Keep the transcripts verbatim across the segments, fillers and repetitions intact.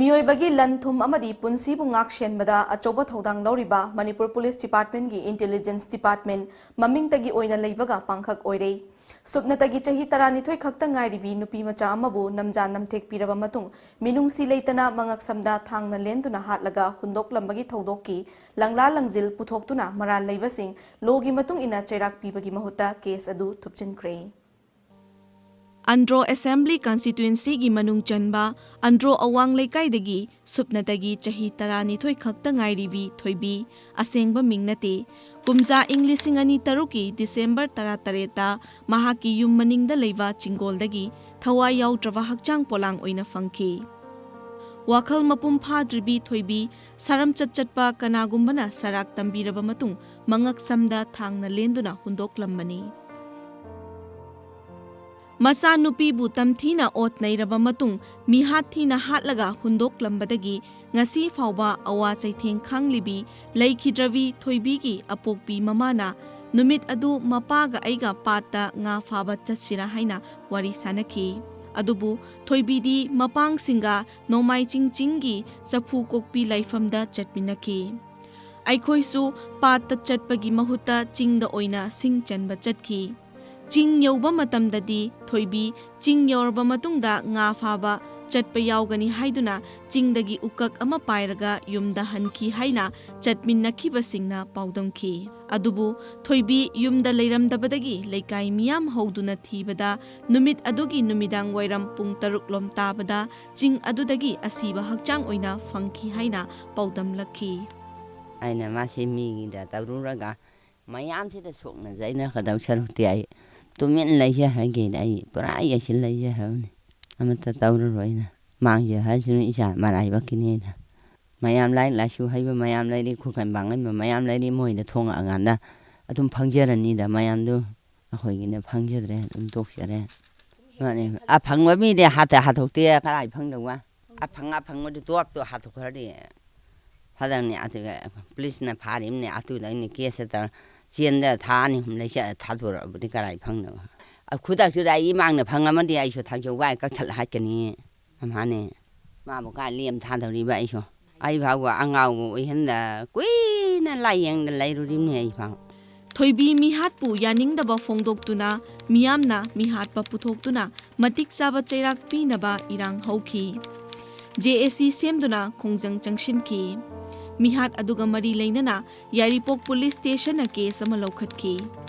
ꯃꯤꯑꯣꯏꯕꯒꯤ ꯂꯟ ꯊꯨꯝ ꯑꯃꯗꯤ ꯄꯨꯟꯁꯤꯕꯨ ꯉꯥꯛ ꯁꯦꯟꯕꯗ ꯑꯆꯧꯕ ꯊꯧꯗꯥꯡ ꯂꯧꯔꯤꯕ ꯃꯅꯤꯄꯨꯔ ꯄꯨꯂꯤꯁ ꯗꯤꯄꯥꯔꯠꯃꯦꯟꯒꯤ ꯏꯟꯇꯦꯂꯤꯖꯦꯟꯁ ꯗꯤꯄꯥꯔꯠꯃꯦꯟ ꯃꯃꯤꯡꯇꯒꯤ ꯑꯣꯏꯅ ꯂꯩꯕꯒ ꯄꯥꯡꯈꯛ ꯑꯣꯏꯔꯦ꯫ ꯁꯨꯞꯅꯇꯒꯤ ꯆꯍꯤ ꯇꯔꯥꯅꯤꯊꯣꯏ ꯈꯛꯇ ꯉꯥꯏꯔꯤꯕꯤ ꯅꯨꯄꯤ ꯃꯆꯥ ꯑꯃꯕꯨ ꯅꯝꯖꯥ ꯅꯝꯊꯦꯛꯄꯤꯔꯕ ꯃꯇꯨꯡ, ꯃꯤꯅꯨꯡꯁꯤ ꯂꯩꯇꯅ ꯃꯉꯛꯁꯝꯗ ꯊꯥꯡꯅ ꯂꯦꯟꯗꯨꯅ ꯍꯥꯠꯂꯒ ꯍꯨꯟꯗꯣꯛꯂꯝꯕꯒꯤ ꯊꯧꯗꯣꯛꯀꯤ ꯂꯪꯂꯥ ꯂꯪꯖꯤꯜ ꯄꯨꯊꯣꯛꯇꯨꯅ ꯃꯔꯥꯜ ꯂꯩꯕꯁꯤꯡ ꯂꯣꯒꯤ ꯃꯇꯨꯡ ꯏꯟꯅ ꯆꯩꯔꯥꯛ ꯄꯤꯕꯒꯤ ꯃꯍꯨꯠꯇ ꯀꯦꯁ ꯑꯗꯨ ꯊꯨꯞꯆꯤꯟꯈ꯭ꯔꯦ꯫ ꯑꯟꯗ꯭ꯔꯣ ꯑꯦꯁꯦꯝꯕ꯭ꯂꯤ ꯀꯟꯁꯇꯤꯇ꯭ꯋꯦꯟꯁꯤꯒꯤ ꯃꯅꯨꯡ ꯆꯟꯕ ꯑꯟꯗ꯭ꯔꯣ ꯑꯋꯥꯡ ꯂꯩꯀꯥꯏꯗꯒꯤ ꯁꯨꯞꯅꯇꯒꯤ ꯆꯍꯤ ꯇꯔꯥꯅꯤꯊꯣꯏ ꯈꯛꯇ ꯉꯥꯏꯔꯤꯕꯤ ꯊꯣꯏꯕꯤ, ꯑꯁꯦꯡꯕ ꯃꯤꯡ ꯅꯠꯇꯦ, ꯀꯨꯝꯖꯥ ꯏꯪ ꯂꯤꯁꯤꯡ ꯑꯅꯤ ꯇꯔꯨꯛꯀꯤ ꯗꯤꯁꯦꯝꯕꯔ ꯇꯔꯥꯇꯔꯦꯠꯇ ꯃꯍꯥꯛꯀꯤ ꯌꯨꯝ ꯃꯅꯤꯡꯗ ꯂꯩꯕ ꯆꯤꯡꯒꯣꯜꯗꯒꯤ ꯊꯋꯥꯏ ꯌꯥꯎꯗ꯭ꯔꯕ ꯍꯛꯆꯥꯡ ꯄꯣꯂꯥꯡ ꯑꯣꯏꯅ ꯐꯪꯈꯤ꯫ ꯋꯥꯈꯜ ꯃꯄꯨꯡ ꯐꯥꯗ꯭ꯔꯤꯕꯤ ꯊꯣꯏꯕꯤ ꯁꯔꯝꯆꯠ ꯆꯠꯄ ꯀꯅꯥꯒꯨꯝꯕꯅ ꯁꯔꯥꯛ ꯇꯝꯕꯤꯔꯕ ꯃꯇꯨꯡ ꯃꯉꯛꯁꯝꯗ ꯊꯥꯡꯅ ꯂꯦꯟꯗꯨꯅ ꯍꯨꯟꯗꯣꯛꯂꯝꯕꯅꯤ꯫ ꯃꯆꯥꯅꯨꯄꯤꯕꯨ ꯇꯝꯊꯤꯅ ꯑꯣꯠ ꯅꯩꯔꯕ ꯃꯇꯨꯡ ꯃꯤꯍꯥꯠ ꯊꯤꯅ ꯍꯥꯠꯂꯒ ꯍꯨꯟꯗꯣꯛꯂꯝꯕꯗꯒꯤ ꯉꯁꯤ ꯐꯥꯎꯕ ꯑꯋꯥ ꯆꯩꯊꯦꯡ ꯈꯥꯡꯂꯤꯕꯤ ꯂꯩꯈꯤꯗ꯭ꯔꯕꯤ ꯊꯣꯏꯕꯤꯒꯤ ꯑꯄꯣꯛꯄꯤ ꯃꯃꯥꯅ ꯅꯨꯃꯤꯠ ꯑꯗꯨ ꯃꯄꯥꯒ ꯑꯩꯒ ꯄꯥꯠꯇ ꯉꯥ ꯐꯥꯕ ꯆꯠꯁꯤꯔꯥ ꯍꯥꯏꯅ ꯋꯥꯔꯤ ꯁꯥꯅꯈꯤ꯫ ꯑꯗꯨꯕꯨ ꯊꯣꯏꯕꯤꯗꯤ ꯃꯄꯥꯡꯁꯤꯡꯒ ꯅꯣꯡꯃꯥꯏꯆꯤꯡ ꯆꯤꯡꯒꯤ ꯆꯐꯨ ꯀꯣꯛꯄꯤ ꯂꯥꯏꯐꯝꯗ ꯆꯠꯃꯤꯟꯅꯈꯤ꯫ ꯑꯩꯈꯣꯏꯁꯨ ꯄꯥꯠꯇ ꯆꯠꯄꯒꯤ ꯃꯍꯨꯠꯇ ꯆꯤꯡꯗ ꯑꯣꯏꯅ ꯁꯤꯡ ꯆꯟꯕ ꯆꯠꯈꯤ꯫ ꯆꯤꯡ ꯌꯧꯕ ꯃꯇꯝꯗꯗꯤ ꯊꯣꯏꯕꯤ ꯆꯤꯡ ꯌꯧꯔꯕ ꯃꯇꯨꯡꯗ ꯉꯥ ꯐꯥꯕ ꯆꯠꯄ ꯌꯥꯎꯒꯅꯤ ꯍꯥꯏꯗꯨꯅ ꯆꯤꯡꯗꯒꯤ ꯎꯀꯛ ꯑꯃ ꯄꯥꯏꯔꯒ ꯌꯨꯝꯗ ꯍꯟꯈꯤ ꯍꯥꯏꯅ ꯆꯠꯃꯤꯟꯅꯈꯤꯕꯁꯤꯡꯅ ꯄꯥꯎꯗꯝꯈꯤ꯫ ꯑꯗꯨꯕꯨ ꯊꯣꯏꯕꯤ ꯌꯨꯝꯗ ꯂꯩꯔꯝꯗꯕꯗꯒꯤ ꯂꯩꯀꯥꯏ ꯃꯤꯌꯥꯝ ꯍꯧꯗꯨꯅ ꯊꯤꯕꯗ ꯅꯨꯃꯤꯠ ꯑꯗꯨꯒꯤ ꯅꯨꯃꯤꯗꯥꯡ ꯋꯥꯏꯔꯝ ꯄꯨꯡ ꯇꯔꯨꯛ ꯂꯣꯝ ꯇꯥꯕꯗ ꯆꯤꯡ ꯑꯗꯨꯗꯒꯤ ꯑꯁꯤꯕ ꯍꯛꯆꯥꯡ ꯑꯣꯏꯅ ꯐꯪꯈꯤ ꯍꯥꯏꯅ ꯄꯥꯎꯗꯝꯂꯛꯈꯤ꯫ ꯑꯩꯅ ꯃꯥꯁꯤ ꯃꯤꯒꯤꯗ ꯇꯧꯔꯨꯔꯒ ꯃꯌꯥꯝꯁꯤꯗ ꯁꯣꯛꯅꯖꯩꯅꯒꯗꯧ ꯁꯔꯨꯛꯇꯤ ꯑꯩ ꯇꯨꯃꯤꯟ ꯂꯩꯖꯈ꯭ꯔꯒꯦꯅ ꯑꯩ ꯄꯨꯔꯥ ꯌꯩꯁꯤꯜ ꯂꯩꯖꯈ꯭ꯔꯕꯅꯤ꯫ ꯑꯃꯠꯇ ꯇꯧꯔꯔꯣꯏꯅ꯫ ꯃꯥꯡꯖ ꯍꯥꯏꯁꯤꯅ ꯏꯆꯥ ꯃꯔꯥꯏꯕꯛꯀꯤꯅꯦꯅ꯫ ꯃꯌꯥꯝ ꯂꯥꯏꯔꯤꯛ ꯂꯥꯏꯁꯨ ꯍꯩꯕ ꯃꯌꯥꯝ ꯂꯩꯔꯤ, ꯈꯨꯈꯟ ꯄꯥꯡꯒꯟꯕ ꯃꯌꯥꯝ ꯂꯩꯔꯤ, ꯃꯣꯏꯗ ꯊꯣꯡꯉꯛꯑꯀꯥꯟꯗ ꯑꯗꯨꯝ ꯐꯪꯖꯔꯅꯤꯗ ꯃꯌꯥꯝꯗꯨ꯫ ꯑꯩꯈꯣꯏꯒꯤꯅ ꯐꯪꯖꯗ꯭ꯔꯦ, ꯑꯗꯨꯝ ꯇꯣꯛꯆꯔꯦ꯫ ꯃꯥꯅꯤ, ꯑꯐꯪꯕ ꯃꯤꯗꯤ ꯍꯥꯠꯇ ꯍꯥꯠꯇꯣꯛꯇꯦ, ꯀꯗꯥꯏ ꯐꯪꯗꯧꯕ? ꯑꯐꯪ ꯑꯐꯪꯕꯗꯨ ꯇꯣꯞꯇꯣ ꯍꯥꯠꯇꯣꯛꯈ꯭ꯔꯗꯤ ꯐꯗꯧꯅꯤ꯫ ꯑꯗꯨꯒ ꯄꯨꯂꯤꯁꯅ ꯐꯥꯔꯤꯕꯅꯤ, ꯑꯗꯨꯗ ꯑꯩꯅ ꯀꯦꯁ ꯇꯧꯔ ꯆꯦꯟꯗ ꯊꯥ ꯑꯅꯤ ꯑꯍꯨꯝ ꯂꯩ ꯆꯠꯂ ꯊꯥꯗꯣꯔꯛꯑꯕꯗꯤ ꯀꯗꯥꯏ ꯐꯪꯗꯧꯕ? ꯈꯨꯗꯛꯇꯨꯗ ꯑꯩ ꯏꯃꯥꯡꯗ ꯐꯪꯉꯝꯃꯗꯤ ꯑꯩꯁꯨ ꯊꯥꯡꯖꯧ ꯋꯥꯏ ꯀꯛꯊꯠꯂ ꯍꯥꯠꯀꯅꯤ꯫ ꯑꯃꯅꯦ꯫ ꯃꯥꯕꯨ ꯀꯥꯏ ꯂꯦꯝ ꯊꯥꯗꯧꯔꯤꯕ? ꯑꯩꯁꯨ, ꯑꯩ ꯐꯥꯎꯕ ꯑꯉꯥꯎꯕ ꯑꯣꯏꯍꯟꯗ ꯀꯨꯏꯅ ꯂꯥꯏꯌꯦꯡꯗ ꯂꯩꯔꯨꯔꯤꯕꯅꯤ ꯑꯩ ꯐꯥꯎ꯫ ꯊꯣꯏꯕꯤ ꯃꯤꯍꯥꯠꯄꯨ ꯌꯥꯅꯤꯡꯗꯕ ꯐꯣꯡꯗꯣꯛꯇꯨꯅ ꯃꯤꯌꯥꯝꯅ ꯃꯤꯍꯥꯠꯄ ꯄꯨꯊꯣꯛꯇꯨꯅ ꯃꯇꯤꯛ ꯆꯥꯕ ꯆꯩꯔꯥꯛ ꯄꯤꯅꯕ ꯏꯔꯥꯡ ꯍꯧꯈꯤ꯫ ꯖꯦ ꯑꯦ ꯁꯤ ꯁꯦꯝꯗꯨꯅ ꯈꯣꯡꯖꯪ ꯆꯪꯁꯤꯟꯈꯤ꯫ ꯃꯤꯍꯥꯠ ꯑꯗꯨꯒ ꯃꯔꯤ ꯂꯩꯅꯅ ꯌꯥꯏꯔꯤꯄꯣꯛ ꯄꯨꯂꯤꯁ ꯁ꯭ꯇꯦꯁꯟꯅ ꯀꯦꯁ ꯑꯃ ꯂꯧꯈꯠꯈꯤ꯫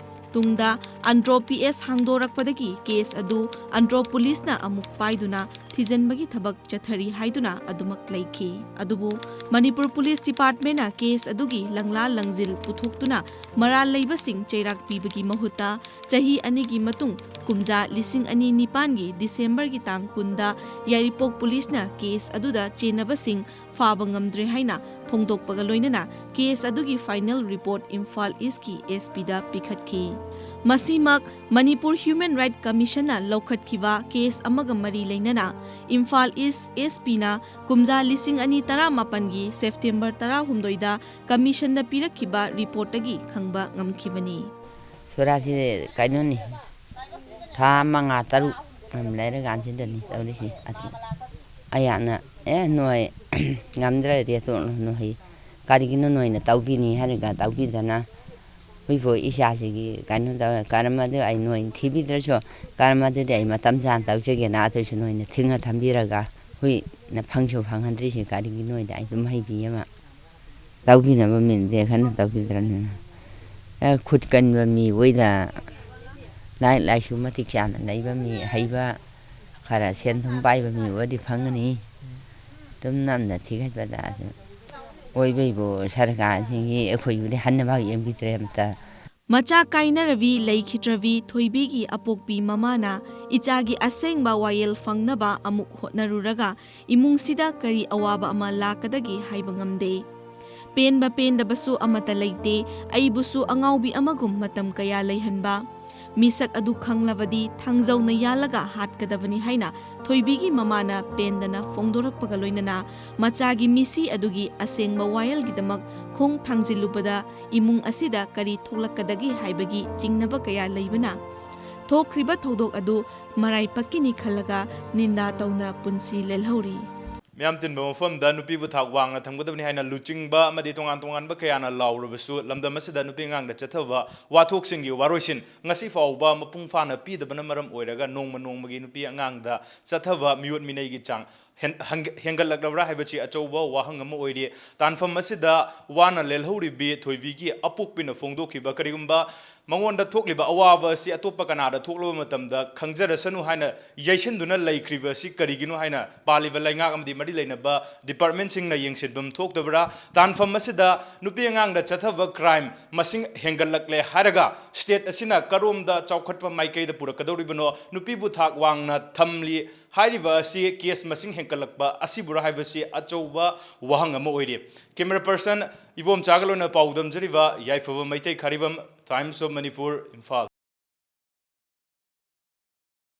ꯇꯨꯡꯗ ꯑꯟꯗ꯭ꯔꯣ ꯄꯤ ꯑꯦꯁ ꯍꯥꯡꯗꯣꯔꯛꯄꯗꯒꯤ ꯀꯦꯁ ꯑꯗꯨ ꯑꯟꯗ꯭ꯔꯣ ꯄꯨꯂꯤꯁꯅ ꯑꯃꯨꯛ ꯄꯥꯏꯗꯨꯅ ꯊꯤꯖꯤꯟꯕꯒꯤ ꯊꯕꯛ ꯆꯠꯊꯔꯤ ꯍꯥꯏꯗꯨꯅ ꯑꯗꯨꯃꯛ ꯂꯩꯈꯤ꯫ ꯑꯗꯨꯕꯨ ꯃꯅꯤꯄꯨꯔ ꯄꯨꯂꯤꯁ ꯗꯤꯄꯥꯔꯠꯃꯦꯟꯅ ꯀꯦꯁ ꯑꯗꯨꯒꯤ ꯂꯪꯂꯥ ꯂꯪꯖꯤꯜ ꯄꯨꯊꯣꯛꯇꯨꯅ ꯃꯔꯥꯜ ꯂꯩꯕꯁꯤꯡ ꯆꯩꯔꯥꯛ ꯄꯤꯕꯒꯤ ꯃꯍꯨꯠꯇ ꯆꯍꯤ ꯑꯅꯤꯒꯤ ꯃꯇꯨꯡ ꯀꯨꯝꯖꯥ ꯂꯤꯁꯤꯡ ꯑꯅꯤ ꯅꯤꯄꯥꯟꯒꯤ ꯗꯤꯁꯦꯝꯕꯔꯒꯤ ꯇꯥꯡ ꯀꯨꯟꯗ ꯌꯥꯏꯔꯤꯄꯣꯛ ꯄꯨꯂꯤꯁꯅ ꯀꯦꯁ ꯑꯗꯨꯗ ꯆꯦꯟꯅꯕꯁꯤꯡ ꯐꯥꯕ ꯉꯝꯗ꯭ꯔꯦ ꯍꯥꯏꯅ ꯐꯣꯡꯗꯣꯛꯄꯒ ꯂꯣꯏꯅꯅ ꯀꯦꯁ ꯑꯗꯨꯒꯤ ꯐꯥꯏꯅꯦꯜ ꯔꯤꯄꯣꯔꯠ ꯏꯝꯐꯥꯜ ꯏꯁꯀꯤ ꯑꯦꯁ ꯄꯤꯗ ꯄꯤꯈꯠꯈꯤ꯫ ꯃꯁꯤꯃꯛ ꯃꯅꯤꯄꯨꯔ ꯍ꯭ꯌꯨꯃꯦꯟ ꯔꯥꯏꯠ ꯀꯃꯤꯁꯟꯅ ꯂꯧꯈꯠꯈꯤꯕ ꯀꯦꯁ ꯑꯃꯒ ꯃꯔꯤ ꯂꯩꯅꯅ ꯏꯝꯐꯥꯜ ꯏꯁ ꯑꯦꯁ ꯄꯤꯅ ꯀꯨꯝꯖꯥ ꯂꯤꯁꯤꯡ ꯑꯅꯤ ꯇꯔꯥꯃꯥꯄꯟꯒꯤ ꯁꯦꯞꯇꯦꯝꯕꯔ ꯇꯔꯥꯍꯨꯝꯗꯣꯏꯗ ꯀꯃꯤꯁꯟꯗ ꯄꯤꯔꯛꯈꯤꯕ ꯔꯤꯄꯣꯔꯠꯇꯒꯤ ꯈꯪꯕ ꯉꯝꯈꯤꯕꯅꯤ꯫ ꯁꯣꯔꯥꯁꯤ ꯀꯩꯅꯣꯅꯤ, ꯊꯥ ꯃꯉꯥ ꯇꯔꯨꯛ ꯑꯃ ꯂꯩꯔꯀꯥꯟꯁꯤꯗꯅꯤ ꯇꯧꯔꯤꯁꯤ꯫ ꯑꯗꯨ ꯑꯩꯍꯥꯛꯅ, "ꯑꯦ, ꯅꯣꯏ ꯉꯝꯗ꯭ꯔꯒꯗꯤ ꯇꯣꯛꯂꯣ ꯅꯣꯏ, ꯀꯔꯤꯒꯤꯅꯣ ꯅꯣꯏꯅ ꯇꯧꯕꯤꯅꯤ?" ꯍꯥꯏꯔꯒ ꯇꯧꯕꯤꯗꯅ ꯍꯨꯏꯐꯥꯎ ꯏꯆꯥꯁꯤꯒꯤ ꯀꯩꯅꯣ ꯇꯧꯔ, "ꯀꯔꯝ ꯑꯗꯨ ꯑꯩ ꯅꯣꯏ ꯊꯤꯕꯤꯗ꯭ꯔꯁꯨ ꯀꯔꯝ ꯑꯗꯨꯗꯤ ꯑꯩ ꯃꯇꯝ ꯆꯥꯅ ꯇꯧꯖꯒꯦꯅ ꯑꯗꯨꯁꯨ ꯅꯣꯏꯅ ꯊꯤꯡꯉ ꯊꯝꯕꯤꯔꯒ ꯍꯨꯏꯅ ꯐꯪꯁꯨ ꯐꯪꯍꯟꯗ꯭ꯔꯤꯁꯤ ꯀꯔꯤꯒꯤ ꯅꯣꯏꯗ?" ꯑꯩ ꯑꯗꯨꯝ ꯍꯩꯕꯤ ꯑꯃ ꯇꯧꯕꯤꯅꯕ ꯃꯤꯅꯗꯤ ꯈꯟꯅ ꯇꯧꯕꯤꯗ꯭ꯔꯅꯤꯅ꯫ ꯑꯦ, ꯈꯨꯠ ꯀꯟꯕ ꯃꯤ ꯑꯣꯏꯗ, ꯂꯥꯏꯔꯤꯛ ꯂꯥꯏꯁꯨ ꯃꯇꯤꯛ ꯆꯥꯅ ꯂꯩꯕ ꯃꯤ, ꯍꯩꯕ, ꯈꯔ ꯁꯦꯟ ꯊꯨꯝ ꯄꯥꯏꯕ ꯃꯤ ꯑꯣꯏꯔꯗꯤ ꯐꯪꯒꯅꯤ꯫ ꯑꯗꯨꯝ ꯅꯝꯅ ꯊꯤꯒꯠꯄꯗ ꯑꯗꯨ ꯑꯣꯏꯕꯩꯕꯨ ꯁꯔꯀꯥꯔꯁꯤꯡꯒꯤ ꯑꯩꯈꯣꯏꯕꯨꯗꯤ ꯍꯟꯅ ꯐꯥꯎ ꯌꯦꯡꯕꯤꯗ꯭ꯔꯦ ꯑꯝꯇ꯫ ꯃꯆꯥ ꯀꯥꯏꯅꯔꯕꯤ ꯂꯩꯈꯤꯗ꯭ꯔꯕꯤ ꯊꯣꯏꯕꯤꯒꯤ ꯑꯄꯣꯛꯄꯤ ꯃꯃꯥꯅ ꯏꯆꯥꯒꯤ ꯑꯁꯦꯡꯕ ꯋꯥꯌꯦꯜ ꯐꯪꯅꯕ ꯑꯃꯨꯛ ꯍꯣꯠꯅꯔꯨꯔꯒ ꯏꯃꯨꯡꯁꯤꯗ ꯀꯔꯤ ꯑꯋꯥꯕ ꯑꯃ ꯂꯥꯛꯀꯗꯒꯦ ꯍꯥꯏꯕ ꯉꯝꯗꯦ꯫ ꯄꯦꯟꯕ ꯄꯦꯟꯗꯕꯁꯨ ꯑꯃꯠꯇ ꯂꯩꯇꯦ, ꯑꯩꯕꯨꯁꯨ ꯑꯉꯥꯎꯕꯤ ꯑꯃꯒꯨꯝ ꯃꯇꯝ ꯀꯌꯥ ꯂꯩꯍꯟꯕ꯫ ꯃꯤꯁꯛ ꯑꯗꯨ ꯈꯪꯂꯕꯗꯤ ꯊꯥꯡꯖꯧꯅ ꯌꯥꯜꯂꯒ ꯍꯥꯠꯀꯗꯕꯅꯤ ꯍꯥꯏꯅ ꯊꯣꯏꯕꯤꯒꯤ ꯃꯃꯥꯅ ꯄꯦꯟꯗꯅ ꯐꯣꯡꯗꯣꯔꯛꯄꯒ ꯂꯣꯏꯅꯅ ꯃꯆꯥꯒꯤ ꯃꯤꯁꯤ ꯑꯗꯨꯒꯤ ꯑꯁꯦꯡꯕ ꯋꯥꯌꯦꯜꯒꯤꯗꯃꯛ ꯈꯣꯡ ꯊꯥꯡꯖꯤꯜꯂꯨꯕꯗ ꯏꯃꯨꯡ ꯑꯁꯤꯗ ꯀꯔꯤ ꯊꯣꯛꯂꯛꯀꯗꯒꯦ ꯍꯥꯏꯕꯒꯤ ꯆꯤꯡꯅꯕ ꯀꯌꯥ ꯂꯩꯕꯅ ꯊꯣꯛꯈ꯭ꯔꯤꯕ ꯊꯧꯗꯣꯛ ꯑꯗꯨ ꯃꯔꯥꯏ ꯄꯛꯀꯤꯅꯤ ꯈꯜꯂꯒ ꯅꯤꯟꯗꯥ ꯇꯧꯅ ꯄꯨꯟꯁꯤ ꯂꯦꯜꯍꯧꯔꯤ꯫ ꯃꯤꯌꯥꯝ ꯇꯤꯟꯕ ꯃꯐꯝꯗ ꯅꯨꯄꯤꯕꯨ ꯊꯥꯛ ꯋꯥꯡꯅ ꯊꯝꯒꯗꯕꯅꯤ ꯍꯥꯏꯅ ꯂꯨꯆꯤꯡꯕ ꯑꯃꯗꯤ ꯇꯣꯉꯥꯟ ꯇꯣꯉꯥꯟꯕ ꯀꯌꯥꯅ ꯂꯥꯎꯔꯕꯁꯨ, ꯂꯝꯗꯝ ꯑꯁꯤꯗ ꯅꯨꯄꯤ ꯑꯉꯥꯡꯗ ꯆꯠꯊꯕ ꯋꯥꯊꯣꯛꯁꯤꯡꯒꯤ ꯋꯥꯔꯣꯏꯁꯤꯟ ꯉꯁꯤ ꯐꯥꯎꯕ ꯃꯄꯨꯡ ꯐꯥꯅ ꯄꯤꯗꯕꯅ ꯃꯔꯝ ꯑꯣꯏꯔꯒ ꯅꯣꯡꯃ ꯅꯣꯡꯃꯒꯤ ꯅꯨꯄꯤ ꯑꯉꯥꯡꯗ ꯆꯠꯊꯕ ꯃꯤꯑꯣꯠ ꯃꯤꯅꯩꯒꯤ ꯆꯥꯡ ꯍꯦꯟ-, ꯍꯪ-, ꯍꯦꯟꯒꯠꯂꯛꯂꯕ꯭ꯔꯥ ꯍꯥꯏꯕꯁꯤ ꯑꯆꯧꯕ ꯋꯥꯍꯪ ꯑꯃ ꯑꯣꯏꯔꯤ꯫ ꯇꯥꯟꯐꯝ ꯑꯁꯤꯗ ꯋꯥꯅ ꯂꯦꯜꯍꯧꯔꯤꯕꯤ ꯊꯣꯏꯕꯤꯒꯤ ꯑꯄꯣꯛꯄꯤꯅ ꯐꯣꯡꯗꯣꯛꯈꯤꯕ, ꯀꯔꯤꯒꯨꯝꯕ ꯃꯉꯣꯟꯗ ꯊꯣꯛꯂꯤꯕ ꯑꯋꯥꯕ ꯑꯁꯤ ꯑꯇꯣꯞꯄ ꯀꯅꯥꯗ ꯊꯣꯛꯂꯕ ꯃꯇꯝꯗ ꯈꯪꯖꯔꯁꯅꯨ ꯍꯥꯏꯅ ꯌꯩꯁꯤꯟꯗꯨꯅ ꯂꯩꯈ꯭ꯔꯤꯕ ꯑꯁꯤ ꯀꯔꯤꯒꯤꯅꯣ ꯍꯥꯏꯅ ꯄꯥꯜꯂꯤꯕ ꯂꯩꯉꯥꯛ ꯑꯃꯗꯤ ꯃꯔꯤ ꯂꯩꯅꯕ departmentꯁꯤꯡꯅ ꯌꯦꯡꯁꯤꯟꯐꯝ ꯊꯣꯛꯇꯕ꯭ꯔꯥ? ꯇꯥꯟꯐꯝ ꯑꯁꯤꯗ ꯅꯨꯄꯤ ꯑꯉꯥꯡꯗ ꯆꯠꯊꯕ crime ꯃꯁꯤꯡ ꯍꯦꯟꯒꯠꯂꯛꯂꯦ ꯍꯥꯏꯔꯒ state ꯑꯁꯤꯅ ꯀꯔꯣꯝꯗ ꯆꯥꯎꯈꯠꯄ ꯃꯥꯏꯀꯩꯗ ꯄꯨꯔꯛꯀꯗꯧꯔꯤꯕꯅꯣ? ꯅꯨꯄꯤꯕꯨ ꯊꯥꯛ ꯋꯥꯡꯅ ꯊꯝꯂꯤ ꯍꯥꯏꯔꯤꯕ ꯑꯁꯤ case ꯃꯁꯤꯡ ꯍꯦꯟꯒꯠꯂꯛꯄ ꯑꯁꯤꯕꯨꯔꯥ ꯍꯥꯏꯕꯁꯤ ꯑꯆꯧꯕ ꯋꯥꯍꯪ ꯑꯃ ꯑꯣꯏꯔꯤ꯫ Camera person ꯏꯕꯣꯝꯆꯥꯒ ꯂꯣꯏꯅ ꯄꯥꯎꯗꯝꯖꯔꯤꯕ ꯌꯥꯏꯐꯕ Meitei ꯈꯥꯔꯤꯕꯝ, Times of Manipur, Imphal.